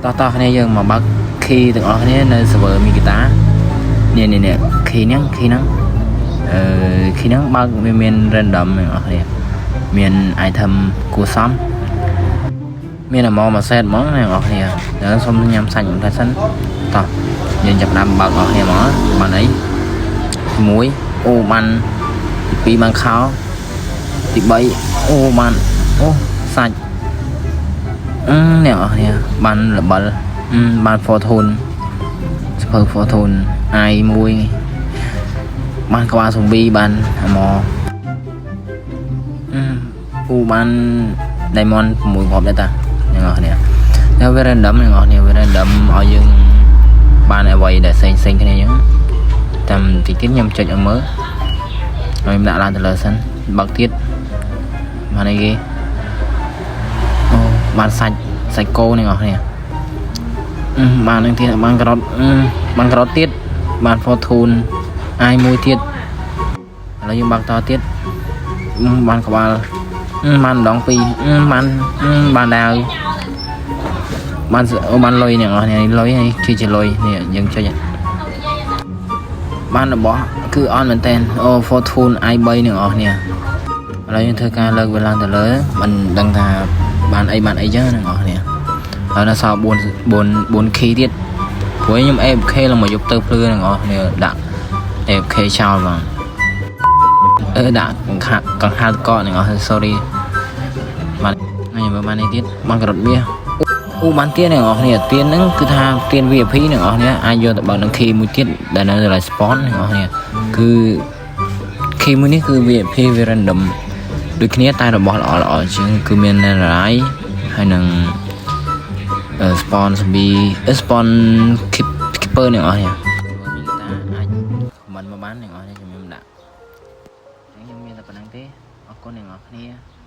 តោះតោះគ្នាយើងមកបើក key ទាំងអស់គ្នានៅ server Mikita នេះនេះនេះ key ហ្នឹង key ហ្នឹងអឺ key ហ្នឹងបើកវាមាន random ទាំងអស់គ្នាមាន item គួរសមមានអាម៉មួយ set ហ្មងអ្នកនរគ្នាដល់សុំញ៉ាំសាច់បន្តិចសិនតោះយើងចាប់ផ្ដើមបើកអស់គ្នាហ្មងបានអី1អូបានទី2បានខោទី3អូបានអូសាច់អឺអ្នកនរគ្នាបានល្បិលអឺបាន fortune សភៅ fortune i មួយបានក្បាល zombie បានអាម៉អឺពូបាន diamond 6គ្រាប់ដែរតាអ្នកនរគ្នាតែវា random អ្នកនរគ្នាវា random ឲ្យយើងបានអ្វីដែលផ្សេងផ្សេងគ្នាអញ្ចឹងតាមតិចទៀតខ្ញុំចុចឲ្យមើលហើយខ្ញុំដាក់ឡើងទៅលើសិនបើកទៀតបានអីគេអូបានសាច់សាច់គោអ្នកនរគ្នាអឺបាននឹងទៀតបានការ៉ុតអឺបានការ៉ុតទៀតបាន fortune អាយមួយទៀតឥឡូវយើងបើកតទៀតអឺបានក្បាលអឺបានម្ដងពីរអឺបានអឺបានដាវបានអូបានលុយអ្នកនរគ្នាលុយនេះគឺជាលុយនេះយើងចុចបានរបស់គឺអន់មែនតើអូ fortune i3 អ្នកនរគ្នាឥឡូវយើងធ្វើការលើកវាឡើងទៅលើមិនដឹងថាបានអីបានអីចឹងអ្នកនរគ្នាហើយនៅសល់4 4 4 key ទៀតព្រោះខ្ញុំ AFK ឡើងមកយប់ទៅភ្លឺអ្នកនរគ្នាដាក់ AFK ចោលហ្មងអឺដាក់កង្ហាកង្ហាលកកអ្នកនរ sorry បានខ្ញុំមើលបាននេះទៀតបានការ៉ុតមាសអូបានទៀនអ្នកនរគ្នាទៀនហ្នឹងគឺថាទៀន VIP អ្នកនរគ្នាអាចយកទៅបើកនឹង key មួយទៀតដែលនៅកន្លែង spawn អ្នកនរគ្នាគឺ key មួយនេះគឺ VIP វា random ដូចគ្នាតែរបស់ល្អល្អជាងគឺមាន Netherite ហើយនឹង spawn zombie spawn keeper អ្នកនរគ្នាមានតាអាច comment មកបានអ្នកនរគ្នាខ្ញុំដាក់អញ្ចឹងខ្ញុំមានតែប៉ុណ្្នឹងទេអរគុណអ្នកនរគ្នា។